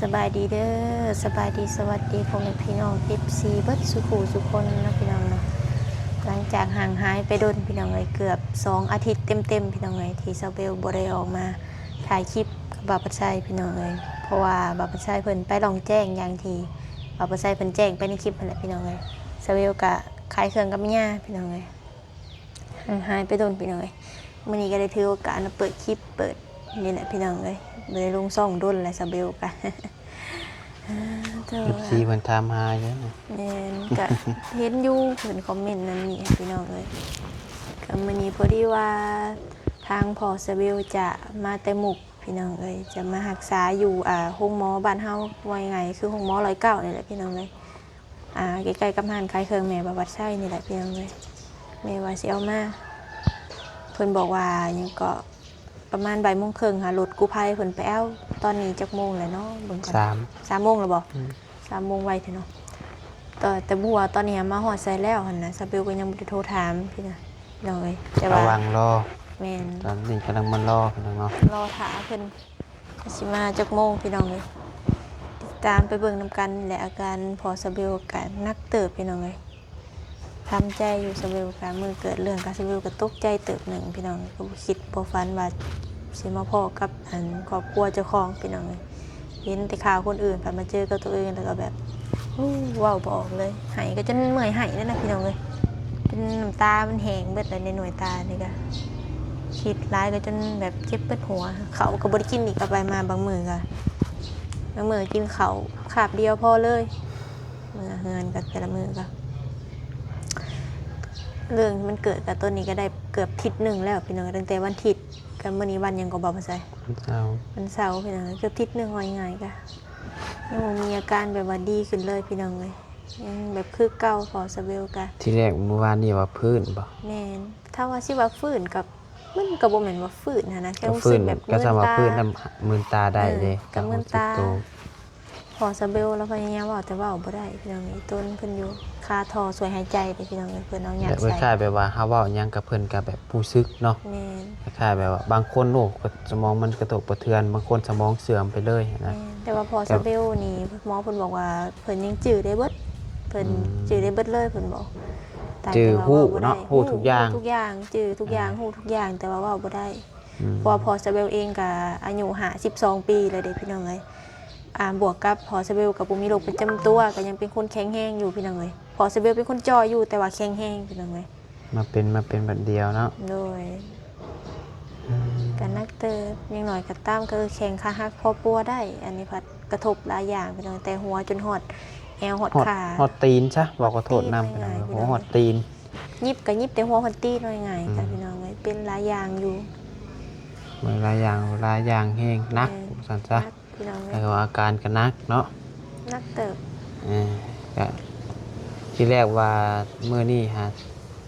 ສະບາຍດີເດີ ສະບາຍດີ ສະຫວັດດີພໍ່ແມ່ພີ່ນ້ອງ ເອັຟຊີ ເບິດສູ່ຜູ້ສູ່ຄົນເນາະພີ່ນ້ອງເນາະ. ຫຼັງຈາກຫ່າງຫາຍໄປດົນພີ່ນ້ອງເອີຍ ເກືອບສອງອາທິດເຕັມໆ ພີ່ນ້ອງເອີຍ ທີ່ສາວເບວບໍ່ໄດ້ອອກມາຖ່າຍຄລິບກັບບ່າວພັດໄຊພີ່ນ້ອງເອີຍ. ເພາະວ່າບ່າວພັດໄຊເພິ່ນໄປລ່ອງແຈ້ງຢ່າງທີ່ບ່າວພັດໄຊເພິ່ນແຈ້ງໄປໃນຄລິບຫັ້ນແຫຼະພີ່ນ້ອງເອີຍ. ສາວເບວກະຂາຍເຄື່ອງກັບແມ່ຍ່າພີ່ນ້ອງເອີຍ. ຫາຍໄປດົນພີ່ນ້ອງເອີຍ. ມື້ນີ້ກໍໄດ້ຖືໂອກາດມາເປີດຄລິບ ເປີດນີ້ແຫຼະພີ່ນ້ອງເອີຍ. ບໍ່ໄດ້ລົງຊ່ອງດົນແລ້ວ ສາວເບວກະ ເອີ ເອັຟຊີເພິ່ນຖາມຫາຢູ່. ແມ່ນ ກະເຫັນຢູ່ ເພິ່ນຄອມເມັນນັ້ນນີ້ພີ່ນ້ອງເອີຍ. ກໍມື້ນີ້ພໍດີວ່າທາງພໍ່ສາວເບວຈະມາແຕ່ມຸກພີ່ນ້ອງເອີຍ ຈະມາຮັກສາຢູ່ ອ່າ ໂຮງໝໍບ້ານເຮົາ ວ່າງ່າຍໆ ຄືໂຮງໝໍຮ້ອຍເກົ້ານີ້ແຫຼະພີ່ນ້ອງເອີຍ. ອ່າ ໃກ້ໆກັບຮ້ານຂາຍເຄື່ອງແມ່ບ່າວພັດໄຊນີ້ແຫຼະພີ່ນ້ອງເອີຍ. ແມ່ວ່າຊິເອົາມາ ເພິ່ນບອກວ່າຫຍັງເກາະ ປະມານບ່າຍໂມງເຄິ່ງຫາລົດກູ້ໄພເພິ່ນໄປເອົາ. ຕອນນີ້ຈັກໂມງແລ້ວເນາະ ເບິ່ງກ່ອນ ສາມ ສາມໂມງແລ້ວບໍ່? ອືມ ສາມໂມງໄວແທ້ເນາະ. ແຕ່ ແຕ່ບໍ່ຮູ້ວ່າຕອນນີ້ມາຮອດໃສແລ້ວຫັ້ນນະ ສາວເບວກໍຍັງບໍ່ໄດ້ໂທຖາມພີ່ນ້ອງເອີຍ. ແຕ່ວ່າ ລະຫວ່າງລໍ ແມ່ນ ຕອນນີ້ກຳລັງມາລໍພີ່ນ້ອງເນາະ ລໍຖ້າເພິ່ນ. ຊິມາຈັກໂມງພີ່ນ້ອງເອີຍ ຕິດຕາມໄປເບິ່ງນຳກັນແຫຼະ. ອາການພໍ່ສາວເບວກະໜັກເຕີບພີ່ນ້ອງເອີຍ. ທຳໃຈຢູ່ ສາວເບວກະ ມື້ເກີດເລື່ອງກະ ສາວເບວກະຕົກໃຈເຕີບໜຶ່ງພີ່ນ້ອງເອີຍ. ກໍບໍ່ຄິດບໍ່ຝັນວ່າຊິມາພໍ້ກັບ ອັນ ຄອບຄົວເຈົ້າຂອງພີ່ນ້ອງເອີຍ. ເຫັນແຕ່ຂ່າວຄົນອື່ນ ພັດມາເຈີກັບຕົວເອງແລ້ວກໍແບບ ໂອ້ ເວົ້າບໍ່ອອກເລີຍ. ໄຫ້ກໍຈົນເມື່ອຍໄຫ້ແລ້ວນະພີ່ນ້ອງເອີຍ ຈົນນ້ຳຕາມັນແຫ້ງເບິດແລ້ວ ໃນໜ່ວຍຕານີ້ກະ ຄິດຫຼາຍກໍຈົນແບບເຈັບເບິດຫົວ. ເຂົ້າກໍບໍ່ໄດ້ກິນອີກ ເອົາໄປມາບາງມື້ກະ ບາງມື້ກິນເຂົ້າຄາບດຽວພໍເລີຍ. ເມືອເຮືອນກໍແຕ່ລະມື້ກໍ ເລື່ອງທີ່ມັນເກີດກັບຕົນນີ້ກໍໄດ້ເກືອບທິດໜຶ່ງແລ້ວພີ່ນ້ອງ. ຕັ້ງແຕ່ວັນທິດ ກັບມື້ນີ້ວັນຫຍັງກໍບໍ່ພາໄຊ ວັນເສົາ ວັນເສົາພີ່ນ້ອງ ເກືອບທິດໜຶ່ງ ວ່າງ່າຍໆ ກະຍັງບໍ່ມີອາການແບບວ່າດີຂຶ້ນເລີຍພີ່ນ້ອງເອີຍ. ຍັງແບບຄືເກົ່າ ພໍ່ສາເບວກະ ທີແລກມື້ວານນີ້ວ່າຟື້ນບໍ່? ແມ່ນ ຖ້າວ່າຊິວ່າຟື້ນກໍ ມັນກໍບໍ່ແມ່ນວ່າຟື້ນຫັ້ນນະ ແຕ່ຮູ້ສຶກແບບ ກໍຄືນ ກໍສ່ຳວ່າຟື້ນນຳ ມືນຕາໄດ້ເດ້ ເອີ ກໍມືນຕາ. ພໍ່ສາເບວລາວພະຍາຍາມເວົ້າ ແຕ່ເວົ້າບໍ່ໄດ້ພີ່ນ້ອງ. ອີ່ຕົນເພິ່ນຢູ່ຄາທໍ່ຊ່ວຍຫາຍໃຈເດ້ພີ່ນ້ອງເອີຍ. ເພິ່ນເອົາຫຍັງໃສ່ ແບບຄ້າຍໆແບບວ່າເຮົາເວົ້າຫຍັງກັບເພິ່ນກໍແບບຮູ້ສຶກເນາະ. ແມ່ນ ຄ້າຍໆແບບວ່າບາງຄົນໂອ້ ກໍສະໝອງມັນກະທົບກະເທືອນ ບາງຄົນສະໝອງເສື່ອມໄປເລີຍຫັ້ນນະ. ແມ່ນ ແຕ່ວ່າພໍ່ສາເບວນີ້ ໝໍເພິ່ນບອກວ່າເພິ່ນຍັງຈື່ໄດ້ເບິດ ເພິ່ນ ອືມ ຈື່ໄດ້ເບິດເລີຍ ເພິ່ນບອກ ຈື່ ຮູ້ເນາະ ຮູ້ທຸກຢ່າງ ຮູ້ທຸກຢ່າງ ຈື່ທຸກຢ່າງ ອືມ ຮູ້ທຸກຢ່າງ ແຕ່ວ່າເວົ້າບໍ່ໄດ້. ອືມ ເພາະວ່າພໍ່ສາເບວເອງກະອາຍຸຫ້າສິບສອງປີແລ້ວເດ້ພີ່ນ້ອງເອີຍ. ອ່າ ບວກກັບພໍ່ສາເບວກໍບໍ່ມີໂລກປະຈຳຕົວ ກໍຍັງເປັນຄົນແຂງແຮງຢູ່ພີ່ນ້ອງເອີຍ. ພໍ່ສາເບວເປັນຄົນຈ່ອຍຢູ່ ແຕ່ວ່າແຂງແຮງພີ່ນ້ອງເອີຍ. ມາເປັນ ມາເປັນບາດດຽວເນາະ. ໂດຍ ອືມ ກໍໜັກເຕີບ. ຢ່າງໜ້ອຍກໍຕາມ ກໍແຂ້ງຂາຫັກພໍປົວໄດ້ ອັນນີ້ພັດກະທົບຫຼາຍຢ່າງພີ່ນ້ອງ ແຕ່ຫົວຈົນຮອດແອວ ຮອດ ຮອດຂາ ຮອດຕີນຊະ ເວົ້າຂໍໂທດນຳ ຮອດຕີນ ພີ່ນ້ອງເອີຍ ໂອ້ ຮອດຕີນ ຫຍິບກໍຫຍິບແຕ່ຫົວຮອດຕີນ ວ່າງ່າຍໆ ອືມ ຈ້ະ ພີ່ນ້ອງເອີຍ. ເປັນຫຼາຍຢ່າງຢູ່ ເປັນຫຼາຍຢ່າງ ຫຼາຍຢ່າງແຮງ ໜັກ ແມ່ນ ວ່າຊັ້ນຊະ ໜັກ ພີ່ນ້ອງເອີຍ ແລ້ວກໍອາການກໍໜັກເນາະ ໜັກເຕີບ. ເອີ ກະທີແລກວ່າມື້ນີ້ຫາ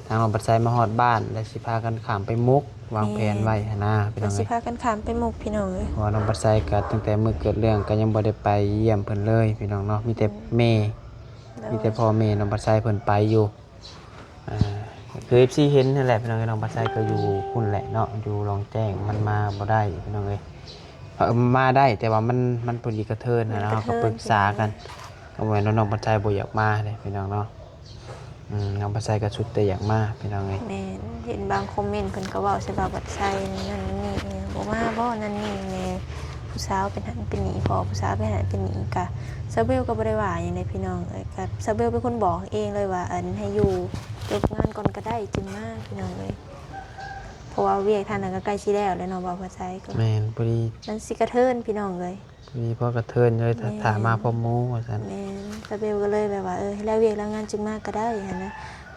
ທາງນ້ອງບັດໄຊມາຮອດບ້ານ ແລ້ວຊິພາກັນຂ້າມໄປມຸກ ວາງແຜນໄວ້ຫັ້ນນະ ແມ່ນ ພີ່ນ້ອງເອີຍ ວ່າຊິພາກັນຂ້າມໄປມຸກ ພີ່ນ້ອງເອີຍ. ເພາະວ່ານ້ອງບັດໄຊກໍຕັ້ງແຕ່ມື້ເກີດເລື່ອງກໍຍັງບໍ່ໄດ້ໄປຢ້ຽມເພິ່ນເລີຍ ພີ່ນ້ອງເນາະ ມີແຕ່ແມ່ ໂດຍ ມີແຕ່ພໍ່ແມ່ນ້ອງບັດໄຊເພິ່ນໄປຢູ່. ອ່າ ຄືເອັຟຊີເຫັນຫັ້ນແຫຼະ ພີ່ນ້ອງເອີຍ ນ້ອງບັດໄຊກໍຢູ່ພຸ້ນແຫຼະເນາະ ຢູ່ລ່ອງແຈ້ງ ມັນມາບໍ່ໄດ້ ພີ່ນ້ອງເອີຍ. ເອີ ມາໄດ້ ແຕ່ວ່າມັນ ມັນພໍດີກະເທີນຫັ້ນນະ ມັນກະເທີນ ເຮົາກໍປຶກສາກັນ ພີ່ນ້ອງເອີຍ. ກໍບໍ່ແມ່ນວ່ານ້ອງບັດໄຊບໍ່ຢາກມາເດ້ ພີ່ນ້ອງເນາະ ອືມ ນ້ອງບັດໄຊກໍສຸດແຕ່ຢາກມາ ພີ່ນ້ອງເອີຍ. ແມ່ນ ເຫັນບາງຄອມເມັນເພິ່ນກໍເວົ້າໃສ່ບ່າວບັດໄຊ ນັ້ນນີ້ ບໍ່ມາບໍ່ ນັ້ນນີ້ແດ່ ຜູ້ສາວເປັນຫັ້ນເປັນນີ້ ພໍ່ຜູ້ສາວເປັນຫັ້ນເປັນນີ້ ກະສາວເບວກໍບໍ່ໄດ້ວ່າຫຍັງເດ້ ພີ່ນ້ອງເອີຍ. ກະສາວເບວເປັນຄົນບອກເອງເລີຍວ່າ ອັນ ໃຫ້ຢູ່ຈົບງານກ່ອນກໍໄດ້ຈຶ່ງມາ ພີ່ນ້ອງເອີຍ. ເພາະວ່າວຽກທາງນັ້ນກໍໃກ້ຊິແລ້ວແລ້ວເນາະ ເວົ້າພາສາໄທກໍ ແມ່ນ ພໍດີ ມັນຊິກະເທີນ ພີ່ນ້ອງເອີຍ ພໍດີພໍກະເທີນເລີຍ ຖ້າ ແມ່ນ ຖ້າມາພ້ອມໝູ່ວ່າຊັ້ນ. ແມ່ນ ສາວເບວກໍເລີຍແບບວ່າ ເອີ ແລ້ວວຽກແລ້ວງານຈຶ່ງມາກໍໄດ້ຫັ້ນນະ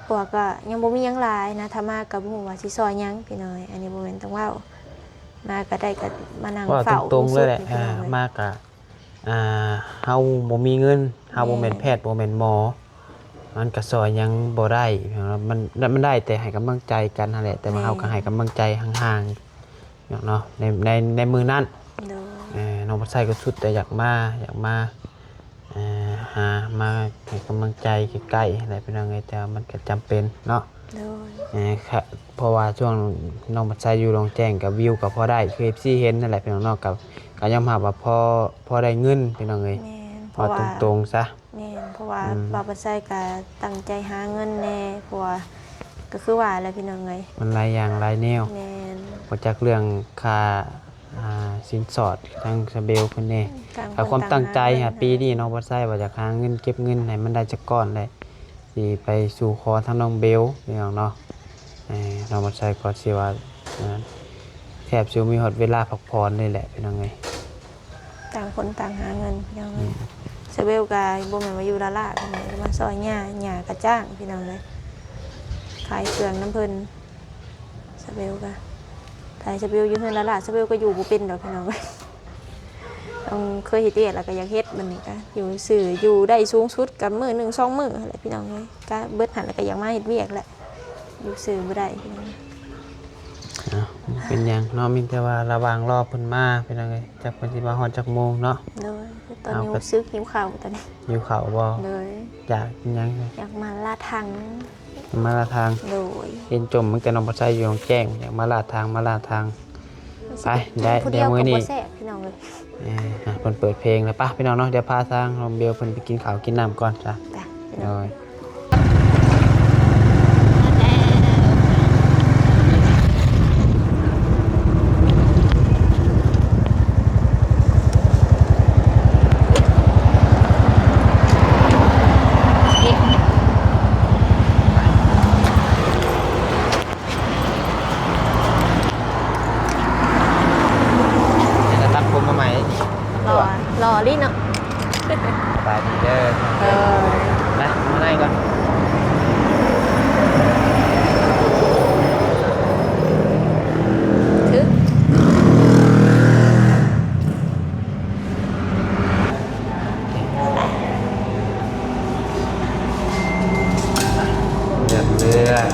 ເພາະວ່າກໍຍັງບໍ່ມີຫຍັງຫຼາຍນະ ຖ້າມາກໍບໍ່ຮູ້ວ່າຊິຊ່ອຍຫຍັງ ພີ່ນ້ອງເອີຍ. ອັນນີ້ບໍ່ແມ່ນຕ້ອງເວົ້າ ມາກໍໄດ້ກໍມານັ່ງເຝົ້າ ເວົ້າຕົງໆເລີຍແຫຼະ ມາກໍ ອ່າ ເຮົາບໍ່ມີເງິນ ເຮົາບໍ່ແມ່ນແພດ ບໍ່ແມ່ນໝໍ ມັນກໍຊ່ອຍຫຍັງບໍ່ໄດ້ ມັນ ມັນໄດ້ແຕ່ໃຫ້ກຳລັງໃຈກັນຫັ້ນແຫຼະ ແຕ່ວ່າເຮົາກໍໃຫ້ກຳລັງໃຈຫ່າງໆເນາະ ໃນ ໃນ ໃນມື້ນັ້ນ. ໂດຍ ເອີ ນ້ອງບັດໄຊກໍສຸດແຕ່ຢາກມາ ຢາກມາ ເອີ ຫາ ມາໃຫ້ກຳລັງໃຈໃກ້ໆແຫຼະ ພີ່ນ້ອງເອີຍ ແຕ່ວ່າມັນກໍຈຳເປັນເນາະ. ໂດຍ ເອີ ເພາະວ່າຊ່ວງນ້ອງບັດໄຊຢູ່ລ່ອງແຈ້ງກໍວິວກໍພໍໄດ້ ຄືເອັຟຊີເຫັນນັ້ນແຫຼະ ພີ່ນ້ອງເນາະ ກໍ ກໍຍອມຮັບວ່າພໍ ພໍໄດ້ເງິນພີ່ນ້ອງເອີຍ. ແມ່ນ ເພາະວ່າ ເວົ້າຕົງໆຊະ. ແມ່ນ ເພາະວ່າ ອືມ ບ່າວປາໄຊກໍຕັ້ງໃຈຫາເງິນແດ່ ເພາະວ່າ ກໍຄືວ່າແຫຼະພີ່ນ້ອງເອີຍ ມັນຫຼາຍຢ່າງຫຼາຍແນວ. ແມ່ນ ບໍ່ຈັກເລື່ອງຄ່າ ອ່າ ສິນສອດທາງສະເບວເພິ່ນແດ່. ຕ່າງຄົນ ກໍຄວາມຕັ້ງໃຈ ຕ່າງຫາເງິນ ຫາ ປີນີ້ເນາະ ບໍ່ໃຊ້ວ່າຢາກຫາເງິນເກັບເງິນໃຫ້ມັນໄດ້ຈັກກ້ອນແຫຼະ ຊິໄປສູ່ຂໍທາງນ້ອງເບວພີ່ນ້ອງເນາະ. ເອີ ນ້ອງບໍ່ໃຊ້ກໍຊິວ່າ ເອີ ແທບຊິບໍ່ມີຮອດເວລາພັກຜ່ອນເລີຍແຫຼະພີ່ນ້ອງເອີຍ. ຕ່າງຄົນຕ່າງຫາເງິນພີ່ນ້ອງເອີຍ. ອືມ ສະເບວກໍບໍ່ແມ່ນວ່າຢູ່ລ້າໆ ພີ່ນ້ອງເອີຍ ມາຊ່ອຍຍ່າ ຍ່າກໍຈ້າງພີ່ນ້ອງເອີຍ ຂາຍເຄື່ອງນຳເພິ່ນ. ສະເບວກະ ຖ້າໃຫ້ສະເບວຢູ່ເຮືອນຫຼ້າໆ ສະເບວກໍຢູ່ບໍ່ເປັນດອກພີ່ນ້ອງເອີຍ. ຕ້ອງເຄີຍເຮັດວຽກແລ້ວກໍຢາກເຮັດ ບັດນີ້ກະຢູ່ຊື່ ຢູ່ໄດ້ສູງສຸດກໍມື້ໜຶ່ງສອງມື້ຫັ້ນແຫຼະພີ່ນ້ອງເອີຍ. ກະເບິດຫັ້ນແລ້ວກໍຢາກມາເຮັດວຽກແຫຼະ ຢູ່ຊື່ບໍ່ໄດ້ພີ່ນ້ອງ. ເອົ້າ ບໍ່ເປັນຫຍັງເນາະ ມີແຕ່ວ່າລະຫວ່າງລໍເພິ່ນມາພີ່ນ້ອງເອີຍ ຈັກເພິ່ນຊິມາຮອດຈັກໂມງເນາະ. ໂດຍ ຕອນນີ້ຮູ້ສຶກຫິວເຂົ້າຕອນນີ້. ຫິວເຂົ້າບໍ່? ໂດຍ. ຢາກຫຍັງ? ຢາກໝາລ່າທັງ. ມາລາທາງ. ໂດຍ. ເຫັນຈົ່ມຕັ້ງແຕ່ນ້ອງບໍ່ໃຊ້ຢູ່ຫ້ອງແຈ້ງ ຢາກມາລາທາງ ມາລາທາງ. ໄປ ໄດ້ ມື້ນີ້ ແຊບພີ່ນ້ອງເອີຍ. ເອີ ເພິ່ນເປີດເພງແລ້ວ ໄປພີ່ນ້ອງເນາະ ດຽວພາທາງນ້ອງເບວເພິ່ນໄປກິນເຂົ້າກິນນ້ຳກ່ອນຊະ. ໄປ. ໂດຍ. ເປັນຕາຕັດຜົມມາໃໝ່. ຫຼໍ່ ຫຼໍ່ລີເນາະ. ສະບາຍດີເດີ. ເອີ ໄປ ມາໃນກ່ອນ. ເລືອກເລືອກ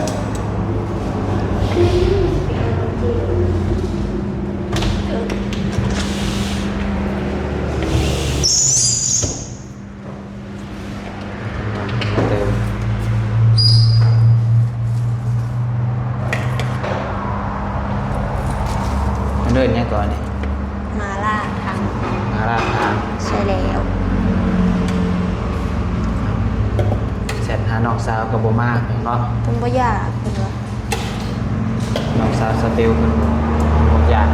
ເດີນຫຍັງກ່ອນນີ້? ມາລ່າທາງ. ມາລ່າທາງ. ໃຊ່ແລ້ວ. ແຊັດຫານ້ອງສາວກໍບໍ່ມາເນາະ. ເພິ່ນບໍ່ຢາກ ເພິ່ນວ່າ. ນ້ອງສາວສະເບວເພິ່ນບໍ່ຢາກ.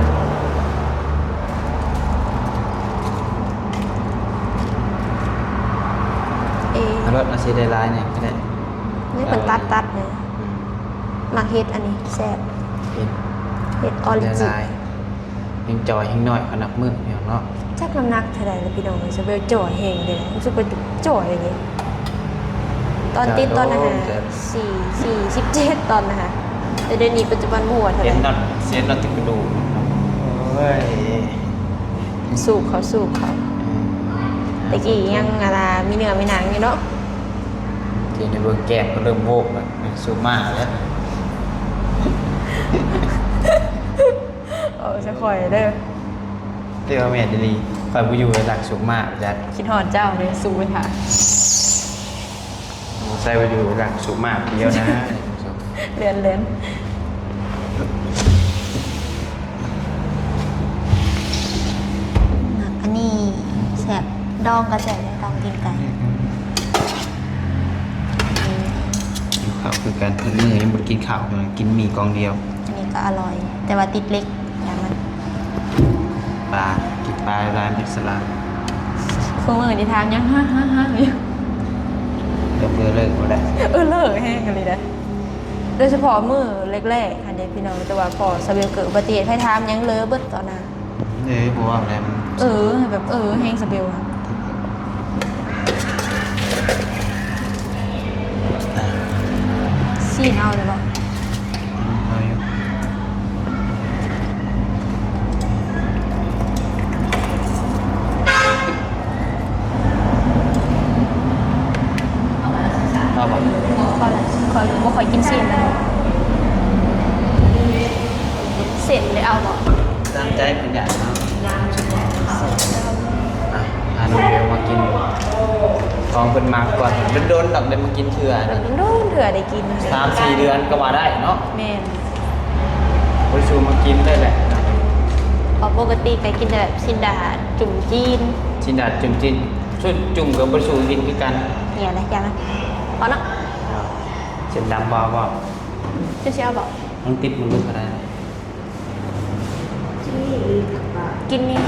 ເອ ເອົາໂລດ ເອົາຊິໄດ້ຫຼາຍແດ່ກໍໄດ້. ນີ້ເພິ່ນຕັດໆ ນີ້. ອືມ. ໝາກເຫັດອັນນີ້ແຊບ. ເຫັດ ເຫັດອໍຣິຈິນ. ແຮງຈ່ອຍແຮງນ້ອຍ ເຂົານັບມື້ພີ່ນ້ອງເນາະ. ຈັກນ້ຳໜັກເທົ່າໃດລະພີ່ນ້ອງເອີຍ ສະເບວຈ່ອຍແຮງເດ້ ຮູ້ສຶກວ່າຈ່ອຍເດ້. ຕອນຕິດຕອນນະຫາ ສີ່ ສີ່ ສິບເຈັດຕອນນະຫາ ແຕ່ດຽວນີ້ປັດຈຸບັນບໍ່ຮູ້ວ່າເທົ່າໃດ. ເຫັນນັອດ ເຫັນນັອດຕິດກະດູກ. ໂອ້ຍ ສູບເຂົາ ສູບເຂົາ. ອືມ. ແຕ່ກີ້ຍັງ ອັນນ່າ ມີເນື້ອມີໜັງຢູ່ເນາະ. ທີ່ໃນເບິ່ງແກ້ມກໍເລີ່ມໂວກແລ້ວ ສູບມາກແລ້ວ. ເອົາໃສ່ຂ້ອຍເດີ. ເຈົ້າແມ່ນອີ່ຫຼີ ຂ້ອຍບໍ່ຢູ່ຫຼັກສຸກມາກຈັກ. ຄິດຮອດເຈົ້າເດ້ ສູ້ໄປຖ້າ. ໃສ່ບໍ່ຢູ່ຫຼັກສຸກມາກດຽວນະ. ເລື່ອນ ເລື່ອນ. ອັນນີ້ແຊບ ດອງກໍແຊບ ດອງຕີນໄກ່. ຫິວເຂົ້າຄືກັນ ເບິດມື້ຍັງບໍ່ໄດ້ກິນເຂົ້າ ກິນໝີ່ກ່ອງດຽວ. ອັນນີ້ກໍອະລ່ອຍ ແຕ່ວ່າຕິດເຫຼັກ ຢ່າງມັນ. ປາ ກິນປາຫຼາຍໆ ມັນເປັນສະຫຼາດ. ຊຸມື້ນີ້ຖາມຫຍັງ ຮະ ຮະ ຮະ ຢູ່. ເອີ ເລີກບໍ່ໄດ້ ເອີ ເລີກແຮງອີ່ຫຼີເດ້. ໂດຍສະເພາະມື້ແລກໆ ຫັ້ນເດ້ພີ່ນ້ອງ ແຕ່ວ່າພໍສະເບວເກີດອຸບັດຕິເຫດ ໃຜຖາມຫຍັງເລີເບິດຕອນນັ້ນ. ເອີ ບໍ່ເວົ້າແລ້ວ. ເອີ ແບບ ເອີ ແຮງສະເບວ. ຊີ້ນເອົາແລ້ວບໍ່? ເອົາຢູ່. ເອົາບໍ່? ຂ້ອຍ ຂ້ອຍບໍ່ຄ່ອຍກິນຊີ້ນນະ. ເສັ້ນເລີຍ ເອົາບໍ່? ຕາມໃຈເພິ່ນຢາກເນາະ. ອ່ະ ພານ້ອງເບວມາກິນຂອງເພິ່ນມັກກ່ອນ. ດົນໆ ດອກໄດ້ມາກິນເທື່ອ. ເອີ ດົນໆ ເທື່ອໄດ້ກິນ. ສາມສີ່ເດືອນກໍວ່າໄດ້ເນາະ. ແມ່ນ. ບໍ່ໄດ້ສູ່ມາກິນເລີຍແຫຼະ. ເພາະປົກກະຕິກໍກິນແຕ່ແບບຊີ້ນດາດ ຈຸ້ມຈີນ. ຊີ້ນດາດ ຈຸ້ມຈີນ. ຊຸດຈຸ້ມກໍບໍ່ສູ້ກິນຄືກັນ. ນີ້ແຫຼະຢ່າງນັ້ນ. ພໍເນາະ. ເສັ້ນດຳບໍ່ ບໍ່? ເຈົ້າຊິເອົາບໍ່? ລອງຕິບມັນດູກໍໄດ້. ກິນນີ້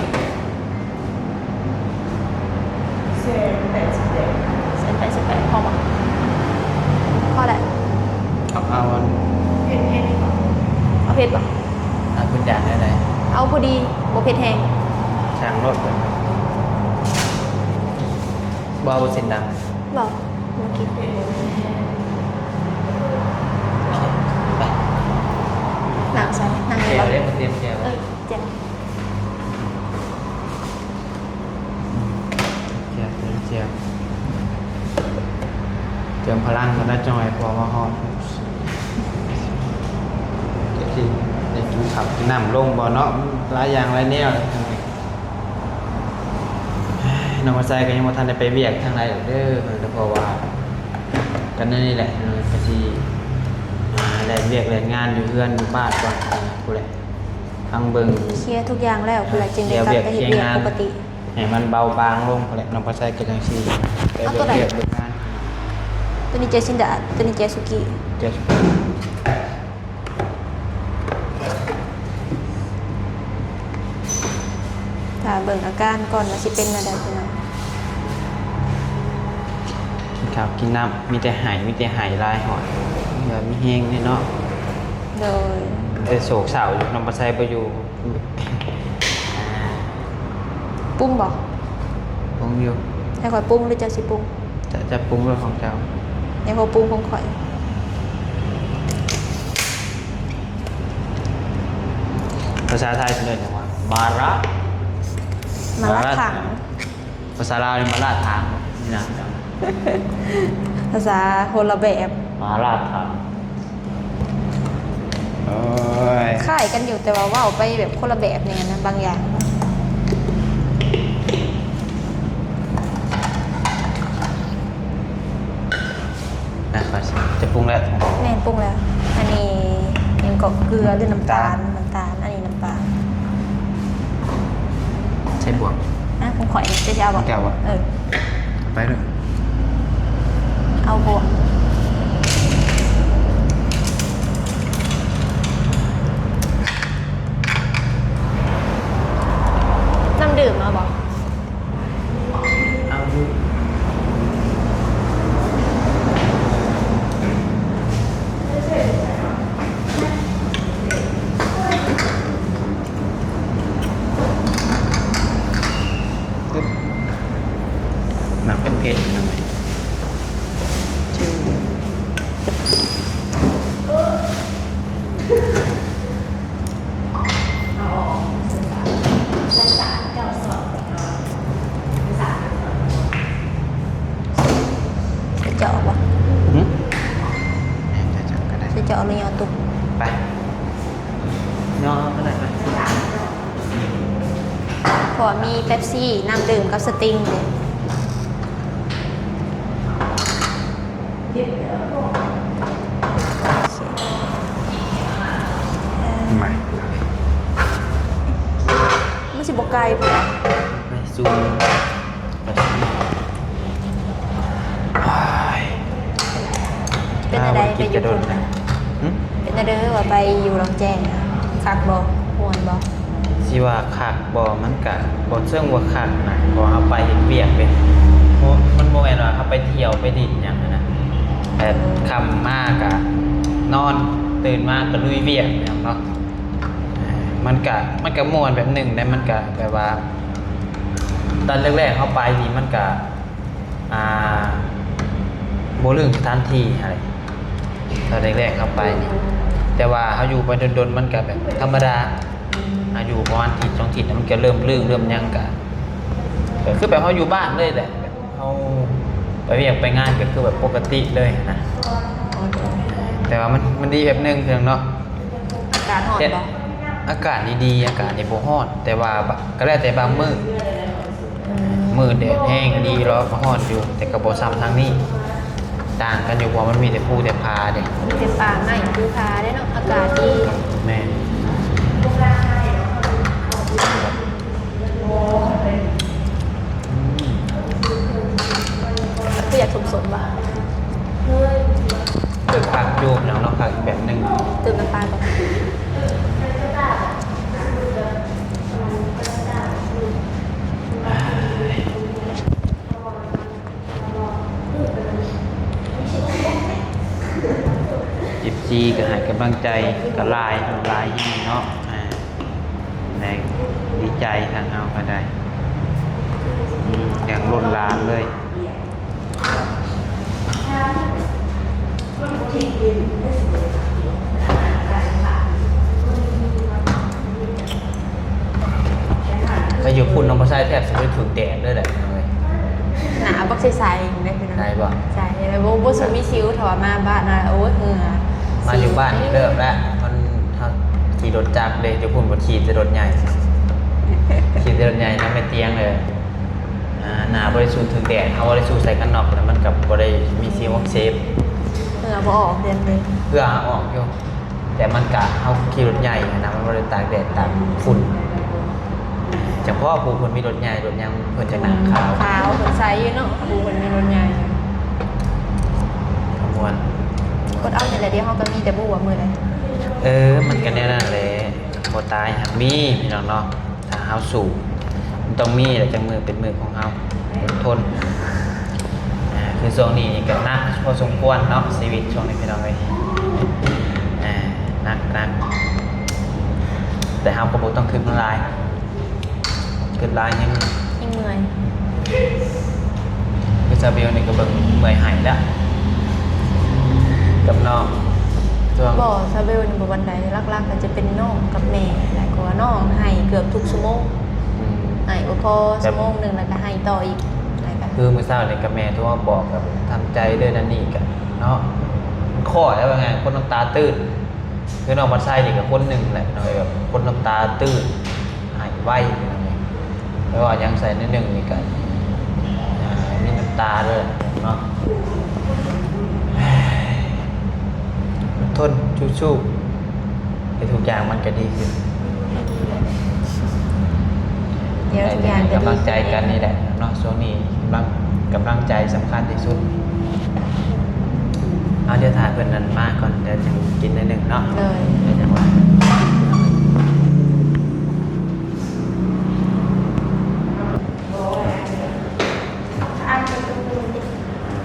ແສນແປດສິບແປດ. ແສນແປດສິບແປດ ພໍບໍ່? ພໍແຫຼະ. ເອົາ ເອົາອັນ ເຜັດ ເຜັດບໍ່? ເອົາເຜັດບໍ່? ເອົາເຜັດຢ່າງໃດ? ເອົາພໍດີ ບໍ່ເຜັດແຮງ. ຊ່າງໂລດ. ບໍ່ເອົາເສັ້ນດຳ. ບໍ່ ບໍ່ກິນ. ໄປ ນັ່ງໃສ? ນັ່ງນີ້ບໍ່? ແຈ່ວເດ້ ມາຕຽມແຈ່ວ. ເອີ ແຈ່ວ ແຈ່ວ ເຕີມແຈ່ວ ເຕີມພະລັງກ່ອນນະ ຈັ່ງໃຫ້ພວກມາຮອດ. ຈະຊິໄດ້ກິນເຂົ້າກິນນ້ຳລົງບໍ່ເນາະ? ຫຼາຍຢ່າງຫຼາຍແນວ. ນ້ອງພາໄຊກໍຍັງບໍ່ທັນໄດ້ໄປວຽກທາງໃດດອກເດີ ເພາະວ່າກັນແນວນີ້ແຫຼະ ເອີ ກໍຊິມາແລ່ນວຽກແລ່ນງານຢູ່ເຮືອນຢູ່ບ້ານກ່ອນ ເອີ ພຸ້ນແຫຼະ ທາງເບິ່ງ ເຄຍທຸກຢ່າງແລ້ວພຸ້ນແຫຼະ ຈຶ່ງໄດ້ກັບໄປເຮັດວຽກປົກກະຕິ ໃຫ້ມັນເບົາບາງລົງພຸ້ນແຫຼະ. ນ້ອງພາໄຊກໍຈັ່ງຊິໄປເບິ່ງວຽກເບິ່ງງານ. ໂຕນີ້ແຈ່ວຊີ້ນດາດ ໂຕນີ້ແຈ່ວສຸກີ້ ແຈ່ວສຸກີ້. ຖ້າເບິ່ງອາການກ່ອນວ່າຊິເປັນແນວໃດພີ່ນ້ອງ. ກິນເຂົ້າກິນນ້ຳ ມີແຕ່ໄຫ້ ມີແຕ່ໄຫ້ ລາຍຮອດ ເຫື່ອມີແຮງເດ້ເນາະ. ໂດຍ ແຕ່ໂສກເສົ້າຢູ່ ນ້ອງພາໄຊບໍ່ຢູ່. ປຸງບໍ່? ປຸງຢູ່. ໃຫ້ຂ້ອຍປຸງ ຫຼືເຈົ້າຊິປຸງ? ຈະ ຈະປຸງເລື່ອງຂອງເຈົ້າ. ໃຫ້ຂ້ອຍປຸງຂອງຂ້ອຍ. ພາສາໄທເພິ່ນເອີ້ນຫຍັງວະ? ມາລະ ມາລະຖັງ. ພາສາລາວນີ້ມາລະຖັງ. ນີ້ນະ ພາສາຄົນລະແບບ. ມາລະຖັງ. ໂອ້ຍ ຄ້າຍກັນຢູ່ ແຕ່ວ່າເວົ້າໄປແບບຄົນລະແບບແດ່ນະ ບາງຢ່າງ. ນະ ຈະປຸງແລ້ວ. ແມ່ນ ປຸງແລ້ວ. ອັນນີ້ຫຍັງເກາະ ເກືອ ຫຼື ນ້ຳຕານ? ນ້ຳຕານ. ອັນນີ້ນ້ຳປາ. ໃສ່ບວກ. ອ່ະ ຂອງຂ້ອຍນີ້ ເຈົ້າຊິເອົາບໍ່? ເຈົ້າເອົາບໍ່? ເອີ. ໄປເດີ ເອົາບໍ່? ນ້ຳດື່ມເອົາບໍ່? ເອົາຢູ່. ໜັກເຜັດໆ ໜ້ອຍ. ໃສ່ຈອກບໍ່? ຫື? ໃສ່ຈອກກໍໄດ້. ໃສ່ຈອກຫຼືຍໍຕຸກ? ໄປ ຍໍເອົາກໍໄດ້ໄປ. ເພາະວ່າມີເປັບຊີ ນ້ຳດື່ມກັບສະຕິງເດ້. ມາ ມັນຊິບໍ່ໄກພຸ້ນ. ໄປຊູ. ເປັນແນວໃດໄປຢູ່ພຸ້ນນະ? ຫຶ? ເປັນແນວໃດວ່າໄປຢູ່ລອງແຈ້ງ ຄັກບໍ່? ມ່ວນບໍ່? ຊິວ່າຄັກບໍ່? ມັນກະບໍ່ເຊີງວ່າຄັກນະ ເພາະເຮົາໄປເຮັດວຽກເດ້. ບໍ່ ມັນບໍ່ແມ່ນວ່າເຮົາໄປທ່ຽວໄປຫຼິ້ນຫຍັງຫັ້ນນະ. ແຕ່ຄ່ຳມາກະນອນ ຕື່ນມາກະລຸຍວຽກແມ່ນເນາະ. ມັນກະ ມັນກະມ່ວນແບບໜຶ່ງແຫຼະ. ມັນກະແບບວ່າ ຕອນແລກໆເຮົາໄປນີ້ມັນກະ ອ່າ ບໍ່ລຶ້ງສະຖານທີ່ຫັ້ນແຫຼະ ຕອນແລກໆເຮົາໄປນີ້. ແຕ່ວ່າເຮົາຢູ່ໄປດົນໆ ມັນກະແບບທຳມະດາ. ເຮົາຢູ່ປະມານທິດສອງທິດ ມັນກະເລີ່ມລຶ້ງເລີ່ມຫຍັງ ກະ ກະຄືແບບເຮົາຢູ່ບ້ານເລີຍແຫຼະ. ເຮົາໄປວຽກໄປງານກໍຄືແບບປົກກະຕິເລີຍນະ. ແຕ່ວ່າມັນ ມັນດີແບບໜຶ່ງເນາະ. ອາກາດຮ້ອນບໍ່? ອາກາດນີ້ດີ ອາກາດນີ້ບໍ່ຮ້ອນ ແຕ່ວ່າ ກະແລ້ວແຕ່ບາງມື້. ອືມ ມື້ແດດແຮງດີ ລະກະຮ້ອນຢູ່ ແຕ່ກະບໍ່ຊ່ຳທາງນີ້. ຕ່າງກັນຢູ່ ເພາະວ່າມັນມີແຕ່ພູແຕ່ຜາເດ້. ມີແຕ່ປ່າໄມ້ພູຜາເດ້ເນາະ ອາກາດດີ. ແມ່ນ. ອີກແບບໜຶ່ງ ຕື່ມນ້ຳປາກ່ອນ. ເອັຟຊີກໍໃຫ້ກຳລັງໃຈກໍຫຼາຍ ຫຼາຍແຮງເນາະ ອ່າ ແຮງດີໃຈທາງເຮົາກໍໄດ້ ອືມ ຢ່າງລົ້ນຫຼາມເລີຍ. ແຕ່ຢູ່ພຸ້ນນ້ອງບໍ່ໃສ່ແທບຊິບໍ່ໄດ້ຖືກແດດເລີຍແຫຼະ ໜາວບັກໃສໆ ໄດ້ພີ່ນ້ອງ ໃສ່ບໍ່ ໃສ່ ບໍ່ ບໍ່ສູ້ມີຊິວ ຖ້າວ່າມາບ້ານນະ ໂອ້ຍ ເຫື່ອ ມາຢູ່ບ້ານນີ້ເລີ່ມແລ້ວ ມັນ ເຮົາຂີ່ລົດຈັກເດ້ ຢູ່ພຸ້ນບໍ່ຂີ່ແຕ່ລົດໃຫຍ່ ຂີ່ແຕ່ລົດໃຫຍ່ນຳແມ່ຕຽງເລີຍ. ອ່າ ໜາວບໍ່ໄດ້ສູ້ຖືກແດດ ເຮົາບໍ່ໄດ້ສູ້ໃສ່ກັນນອກ ແລ້ວມັນກໍບໍ່ໄດ້ມີຊິວອັກເສບ ເຫື່ອບໍ່ອອກເດ້ ເຫື່ອອອກຢູ່ ແຕ່ມັນກະ ເຮົາຂີ່ລົດໃຫຍ່ຫັ້ນນະ ມັນບໍ່ໄດ້ຕາກແດດຕາກຝຸ່ນ. ຈະເພາະຜູ້ເພິ່ນມີລົດໃຫຍ່ລົດຫຍັງ ເພິ່ນຈະໜ້າຂາວ ຂາວ ເພິ່ນໃສຢູ່ເນາະ ຜູ້ເພິ່ນມີລົດໃຫຍ່ ຂະມວນ ກົດເອົານີ້ແຫຼະ ດຽວເຮົາກໍມີ ແຕ່ບໍ່ຮູ້ວ່າມື້ໃດ. ເອີ ມັນກໍແນວນັ້ນແຫຼະ ບໍ່ຕາຍຫາກມີ ພີ່ນ້ອງເນາະ. ຖ້າເຮົາສູ້ ມັນຕ້ອງມີແຫຼະ ຈັກມື້ເປັນມື້ຂອງເຮົາ ອົດທົນ. ອ່າ ຄືຊ່ວງນີ້ນີ້ກໍໜັກພໍສົມຄວນເນາະ ຊີວິດຊ່ວງນີ້ ພີ່ນ້ອງເອີຍ ອ່າ ໜັກ ໜັກ ແຕ່ເຮົາກໍບໍ່ຕ້ອງຄິດມັນຫຼາຍ ຄິດຫຼາຍຍັງ ຍັງເມື່ອຍ. ຄືຊາເບວນີ້ກໍເບິ່ງເມື່ອຍໄຫ້ແລ້ວ ກັບນ້ອງ ຊ່ວງ ບໍ່ ຊາເບວນີ້ບໍ່ປານໃດ ຫຼັກໆກໍຈະເປັນນ້ອງກັບແມ່ຫຼາຍກວ່າ ນ້ອງໄຫ້ເກືອບທຸກຊົ່ວໂມງ ອືມ ໄຫ້ບໍ່ພໍ ແບບ ຊົ່ວໂມງໜຶ່ງແລ້ວກໍໄຫ້ຕໍ່ອີກ ແລ້ວກໍ ຄືມື້ເຊົ້ານີ້ກໍແມ່ໂທມາບອກ ແບບທຳໃຈເດີ ນັ້ນນີ້ກໍເນາະ ມັນຂ້ອຍແລ້ວວ່າໄງ ຄົນນ້ຳຕາຕື້ນ ຄືນ້ອງພັດໄຊນີ້ກໍຄົນໜຶ່ງແຫຼະເນາະ ແບບຄົນນ້ຳຕາຕື້ນ ຫາຍໄວ ແຕ່ວ່າຍັງໃສ່ໜ້ອຍໜຶ່ງນີ້ກໍ ອ່າ ມີນ້ຳຕາເລີຍເນາະ. ທົນ ສູ້ໆ ໃຫ້ທຸກຢ່າງມັນກໍດີຂຶ້ນ ດຽວທຸກຢ່າງກໍດີຂຶ້ນ ໃຫ້ກຳລັງໃຈກັນນີ້ແຫຼະເນາະ ຊ່ວງນີ້ກຳລັງ ກຳລັງໃຈສຳຄັນທີ່ສຸດ. ເອົາ ດຽວຖ້າເພິ່ນນັ້ນມາກ່ອນ ດຽວຈຶ່ງກິນໜ້ອຍໜຶ່ງເນາະ ໂດຍ ດຽວຈັ່ງວ່າ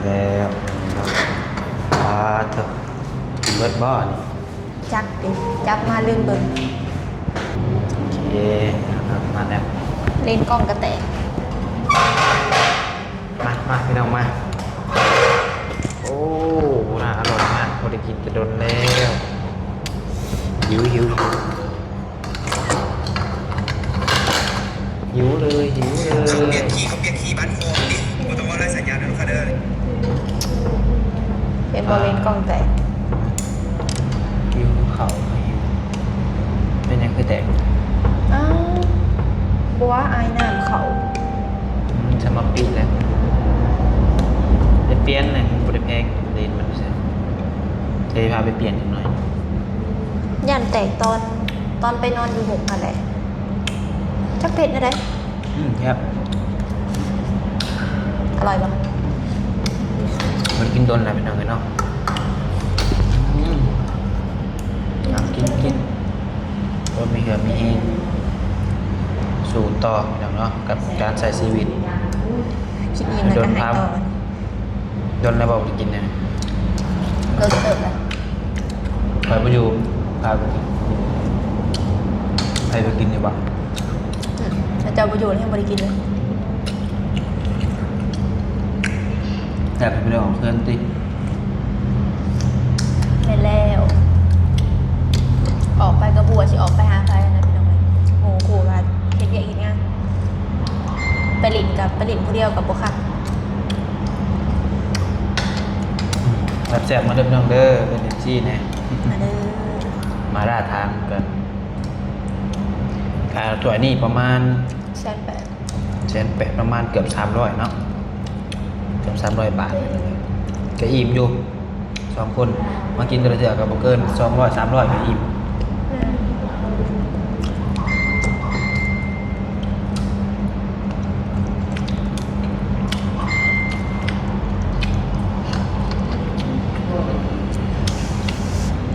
ແລ້ວ ປາດໂທ້ ກິນເບິດບໍ່ນີ້? ຈັກຕິ ຈັບມາລືມເບິ່ງ. ໂອເຄ ມາແລ້ວ ເລນກ້ອງກໍແຕກ. ມາ ມາ ພີ່ນ້ອງມາ. ໂອ້ ໜ້າອະລ່ອຍມາກ ບໍ່ໄດ້ກິນແຕ່ດົນແລ້ວ. ຫິວ ຫິວ ຫິວ ຫິວເລີຍ ຫິວເລີຍ. ເຂົາປ່ຽນຂີ້ ເຂົາປ່ຽນຂີ້ບ້ານໂຄກນີ້ ບໍ່ຕ້ອງເວົ້າໄລສັນຍາເດີລູກຄ້າເດີ. ເຫັນບໍ່ ເລນກ້ອງແຕກ. ຫິວເຂົ້າ ຫິວ. ເປັນຫຍັງຄືແຕກ? ອ້າວ ບໍ່ວ່າ ອາຍນ້ຳເຂົ້າ. ອືມ ສະມາປີແລ້ວ ໄປປ່ຽນແຫຼະ ມັນບໍ່ໄດ້ແພງ ເລນມັນຊື່ ເລີຍພາໄປປ່ຽນຈັກໜ້ອຍ. ຢ້ານແຕກຕອນ ຕອນໄປນອນຢູ່ຫົກຫັ້ນແຫຼະ ຈັກເປັນແນວໃດ. ອືມ ແຊບ ອະລ່ອຍບໍ່? ບໍ່ໄດ້ກິນດົນແລ້ວ ພີ່ນ້ອງເອີຍເນາະ. ອືມ ເອົາ ກິນ ກິນ ໂອ້ ມີເຫື່ອມີແຮງ ສູ້ຕໍ່ ພີ່ນ້ອງເນາະ ກັບການໃຊ້ຊີວິດ. ກິນອີ່ມແລ້ວກໍໃຫ້ຕໍ່. ດົນແລ້ວບໍ່ໄດ້ກິນແນວນີ້? ດົນເຕີບແລ້ວ. ຂ້ອຍບໍ່ຢູ່ ພາໄປກິນ. ໃຜໄປກິນຢູ່ບໍ່? ອືມ ແລ້ວເຈົ້າບໍ່ຢູ່ແລ້ວຍັງບໍ່ໄດ້ກິນເລີຍ. ແຊບ ໄປເດີ ອອກເຮືອນຕິ. ແມ່ນແລ້ວ ອອກໄປກໍບໍ່ຮູ້ວ່າຊິອອກໄປຫາໃຜຫັ້ນນະ ພີ່ນ້ອງເອີຍ. ໝູ່ຄູ່ວ່າເຮັດວຽກເຮັດງານ ໄປຫຼິ້ນກໍໄປຫຼິ້ນຜູ້ດຽວກໍບໍ່ຄັກ. ແຊບໆ ມາເດີພີ່ນ້ອງເດີ ເປັນເອັຟຊີແດ່ ມາເດີ ມາລາທານກັນ. ຄ່າຖ້ວຍນີ້ປະມານແສນແປດ ແສນແປດ ປະມານເກືອບສາມຮ້ອຍເນາະ ເກືອບສາມຮ້ອຍບາດ ກໍອີ່ມຢູ່ ສອງຄົນ ມາກິນແຕ່ລະເທື່ອກໍບໍ່ເກີນສອງຮ້ອຍ ສາມຮ້ອຍ ກໍອີ່ມ. ແ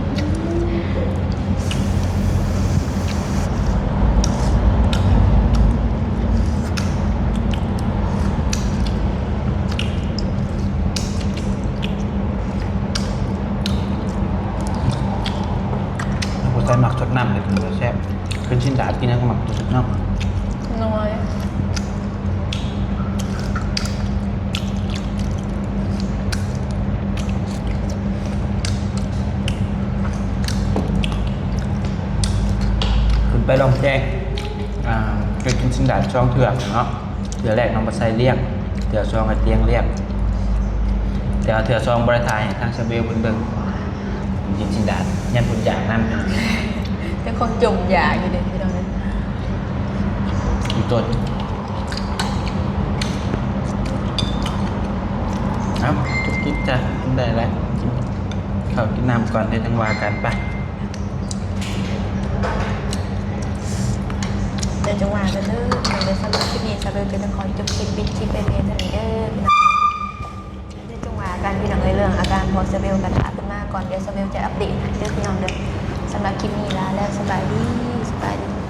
ຂ້ອຍມັກຊົດນ້ຳເລີຍ ກິນແລ້ວແຊບ. ເປັນຊີ້ນດາດ ກິນຫຍັງກໍມັກທີ່ສຸດເນາະ. ນ້ອຍ ຂຶ້ນໄປລ່ອງແຈ້ງ ອ່າ ເຄີຍກິນຊີ້ນດາດສອງເທື່ອເນາະ. ເທື່ອແລກນ້ອງປາໄຊລ້ຽງ ເທື່ອສອງໃຫ້ຕຽງລ້ຽງ ແຕ່ວ່າເທື່ອສອງບໍ່ໄດ້ຖ່າຍໃຫ້ທາງຊາເບວເພິ່ນເບິ່ງ. ກິນຊີ້ນດາດ ຢ້ານເພິ່ນຢາກນຳ. ເຈົ້າຂອງຈົ່ມຢາກຢູ່ເດ້ພີ່ນ້ອງເອີຍ. ອີ່ຕົນ ເອົ້າ ຈຸກຈິກຈ້ະ ກິນໄດ້ແລ້ວ ກິນເຂົ້າກິນນ້ຳກ່ອນ ດຽວຈັ່ງວ່າກັນ. ໄປ ດຽວຈັ່ງວ່າກັນເດີພີ່ນ້ອງເດີ. ສຳລັບຄລິບນີ້ ຊາເບວຈະຂໍຈົບຄລິບ ປິດຄລິບໄວ້ພຽງເທົ່ານີ້ເດີພີ່ນ້ອງ. ດຽວຈັ່ງວ່າກັນພີ່ນ້ອງເອີຍ ເລື່ອງອາການພໍ່ຊາເບວ ກະຖ້າເພິ່ນມາກ່ອນ ດຽວຊາເບວຈະອັບເດດໃຫ້ເດີພີ່ນ້ອງເດີ. ສຳລັບຄລິບນີ້ລາແລ້ວ ສະບາຍດີ ສະບາຍດີ.